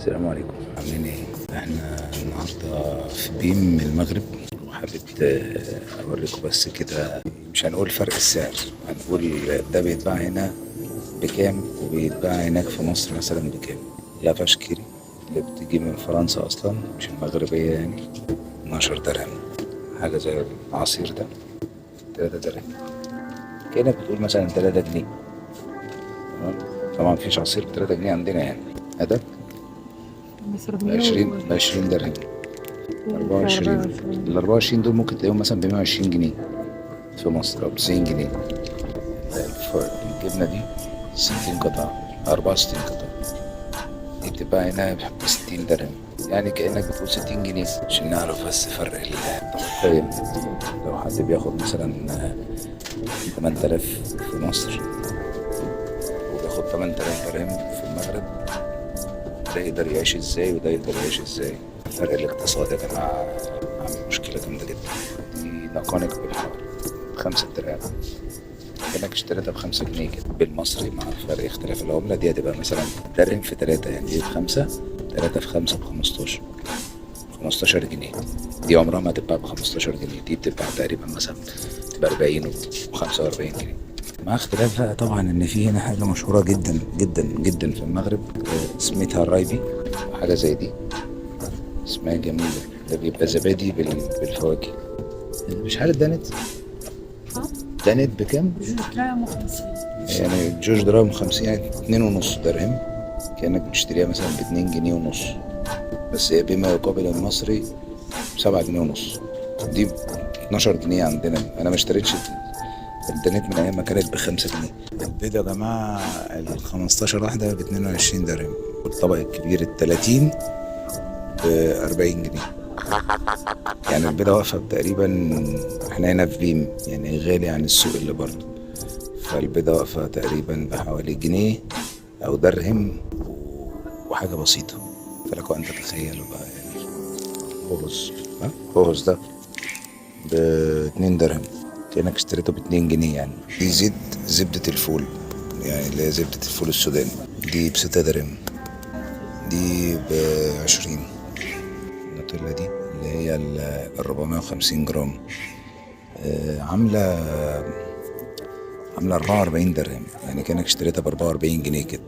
السلام عليكم، عاملين ايه؟ احنا النهارده في بيم المغرب، وحبيت اوريكم بس كده. مش هنقول فرق السعر، هنقول ده بيتباع هنا بكام وبيتباع هناك في مصر مثلا بكام. La Vache qui rit اللي بتيجي من فرنسا اصلا مش المغربية يعني 12 درهم، حاجة زي العصير ده 3 درهم، كأنك بتقول مثلا 3 جنيه. تمام، طبعا مفيش عصير ب 3 جنيه عندنا يعني. هذا 20 درهم، 24. ال 24 دول ممكن تلاقيهم مثلا ب 120 جنيه في مصر او 90 جنيه. الجبنة دي 60 قطعة، 64 قطعة، دي بتبقى هنا ب 60 درهم، يعني كأنك بتقول 60 جنيه. عشان نعرف بس فرق القيم. لو حد بياخد مثلا 8000 في مصر وبياخد 8000 درهم في المغرب، ده يقدر يعيش ازاي وده يقدر يعيش ازاي؟ الفرق الاقتصادي يا جماعة عامل مشكلة جامدة جدا. دي نقانق بالحار ب5 درهم، كأنك اشتريتها ب5 جنيه كده بالمصري، مع فرق اختلاف العملة. دي هتبقى مثلا درهم في 3، يعني دي ب5، 3 في 5 ب15، 15 جنيه. دي عمرها ما تتباع ب15 جنيه، دي بتتباع تقريبا مثلا تبقى 40 و45 جنيه. مع اختلاف بقى طبعا ان في هنا حاجة مشهورة جدا جدا جدا في المغرب، اسمها الرايبي، حاجة زي دي اسمها جميلة. ده بيبقى زبادي بالفواكه. مش عارف دانت، دانت بكام؟ 2 دراهم وخمسين، يعني 2 دراهم 50، يعني 2.5 درهم، كأنك بتشتريها مثلا باتنين جنيه ونص، بس هي بما يقابل المصري 7 جنيه ونص. دي 12 جنيه عندنا. انا ما اشتريتش الدانت من ايام ما كانت ب5 جنيه. البيضة يا جماعة ال 15 واحدة ب 22 درهم، والطبق الكبير ال 30 ب 40 جنيه. يعني البيضة واقفة تقريبا، احنا هنا في بيم يعني غالي عن السوق اللي برضه، فالبيضة واقفة تقريبا بحوالي جنيه أو درهم وحاجة بسيطة. فلكم أن تتخيلوا بقى يعني. هوز، ها هوز ده ب2 درهم، كأنك اشتريته ب2 جنيه يعني. دي زيت زبدة الفول، يعني اللي هي زبدة الفول السوداني، دي ب6 درهم، دي ب20. النوتيلا دي اللي هي 450 جرام، عاملة 44 درهم، يعني كأنك اشتريتها ب44 جنيه كده.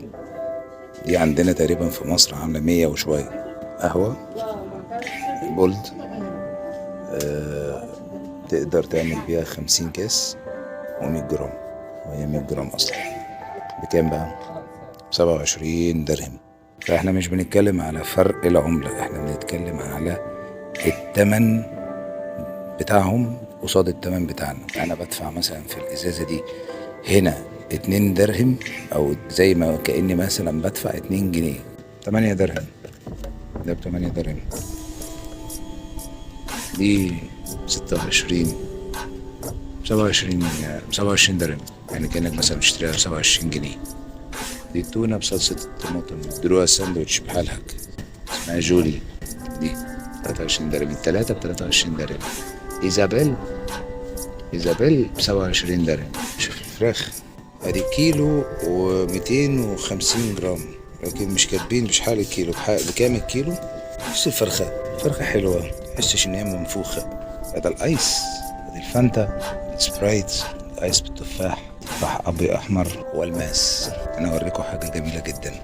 دي عندنا تقريبا في مصر عاملة 100 وشوية. قهوة بولد، تقدر تعمل بيها 50 كاس ومية جرام، وهي 100 جرام أصلا. بكام بقى؟ 27 درهم. فاحنا مش بنتكلم على فرق العملة، احنا بنتكلم على التمن بتاعهم قصاد التمن بتاعنا. انا بدفع مثلا في الازازة دي هنا 2 درهم، او زي ما كأني مثلا بدفع 2 جنيه. 8 درهم، ده ب8 درهم. دي 26، 27، 27 درهم، يعني كأنك مثلا بتشتريها ب27 جنيه. دي التونة بصلصة الطماطم، بيدروها ساندوتش بحالها كده، اسمها جولي. دي 23 درهم، التلاتة بتلاتة وعشرين درهم. إيزابيل، إيزابيل ب27 درهم. شوف الفراخ ادي كيلو وميتين وخمسين جرام، لكن مش كاتبين بشحال الكيلو، بكام الكيلو. بص الفرخة، فرخة حلوة، متحسش ان هي منفوخة. هذا الايس، هذه الفانتا، السبرايت، الايس بالتفاح، تفاح ابيض احمر والماس. انا اوريكم حاجة جميلة جدا.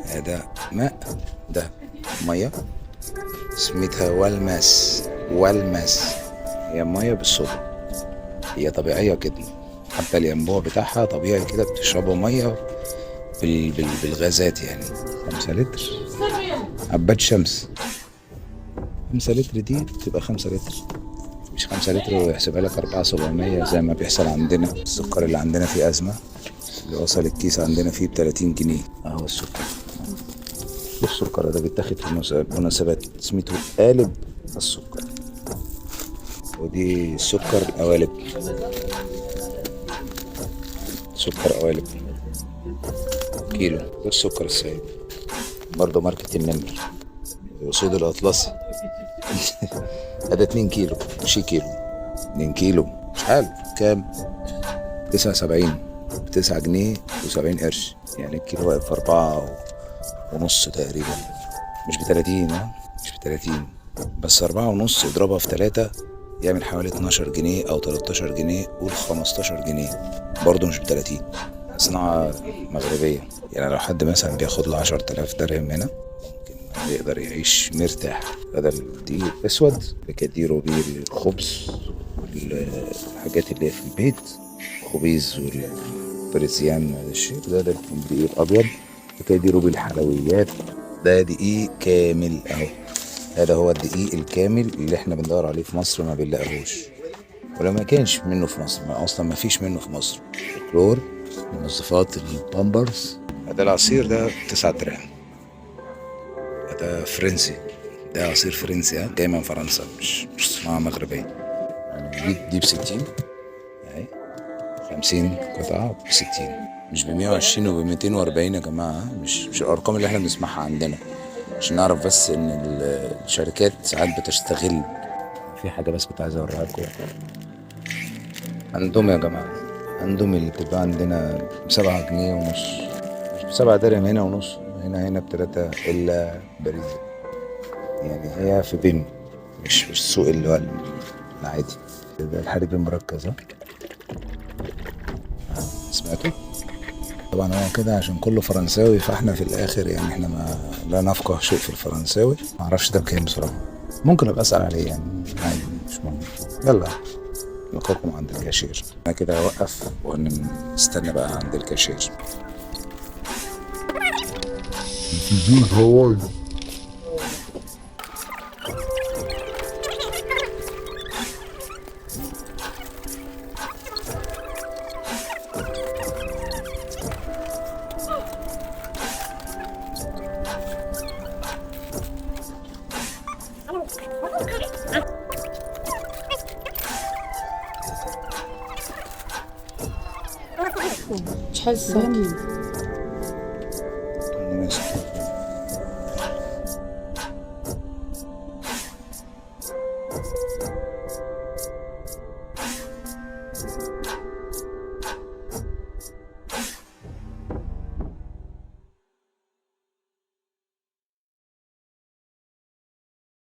هذا ماء، ده مية اسمتها والماس. والماس هي مية بالصودا، هي طبيعية كده، حتى الينبوع بتاعها طبيعي كده، بتشربوا مية بالغازات يعني. 5 لتر عباد شمس، 5 لتر دي بتبقى 5 لتر، مش 5 لتر ويحسبها لك 4700 زي ما بيحصل عندنا. السكر اللي عندنا فيه أزمة، اللي وصل الكيس عندنا فيه بتلاتين جنيه. أهو السكر، السكر ده بيتاخد في مناسبات، اسمته قالب السكر، ودي السكر القوالب، سكر قوالب كيلو. ده السكر السايب برضه ماركة النمر، أسود الأطلسي. هذا 2 كيلو، ماشي كيلو، 2 كيلو شحال؟ كام؟ 79، ب9 جنيه وسبعين قرش، يعني الكيلو واقف ونص تقريبا، مش ب30، ها مش ب30، بس 4.5 اضربها في 3 يعمل حوالي 12 جنيه أو 13 جنيه، قول 15 جنيه، برضه مش ب30. صناعة مغربية، يعني لو حد مثلا بياخد له 10,000 درهم هنا ممكن يقدر يعيش مرتاح. هذا الدقيق الأسود اللي كديروا بيه الخبز والحاجات اللي هي في البيت، خبيز والبريزيان هذا الشيء. ده الدقيق الأبيض اللي كيديروا بيه الحلويات. ده دقيق كامل أهو، هذا هو الدقيق الكامل اللي احنا بندور عليه في مصر ما بنلاقيهوش، ولا ما كانش منه في مصر، ما اصلا ما فيش منه في مصر. الكلور، منظفات البامبرز. هذا العصير ده 9 دراهم، هذا فرنسي، ده عصير فرنسي، ها جاي من فرنسا، مش صناعة مغربية. يعني دي ب60 اهي، 50 قطعة ب60، مش ب120 وب240 يا جماعة، مش الأرقام اللي احنا بنسمعها عندنا، عشان نعرف بس إن الشركات ساعات بتستغل. في حاجة بس كنت عايز أوريها لكم. أندومي يا جماعة، أندومي اللي بتبقى عندنا ب7 جنيه ونص، مش ب7 درهم هنا ونص، هنا ب3 إلا باريس. يعني هي في بيم، مش السوق اللي هو العادي. ده الحليب المركز، ها سمعتوا؟ طبعا هو كده عشان كله فرنساوي، فاحنا في الاخر يعني احنا ما لا نفقه شيء في الفرنساوي. ما اعرفش ده بكام بصراحه، ممكن ابقى اسال عليه يعني عادي، مش مهم. يلا نلقاكم عند الكاشير. انا كده اوقف ونستنى بقى عند الكاشير. هواي. شحال الساعة؟ 860.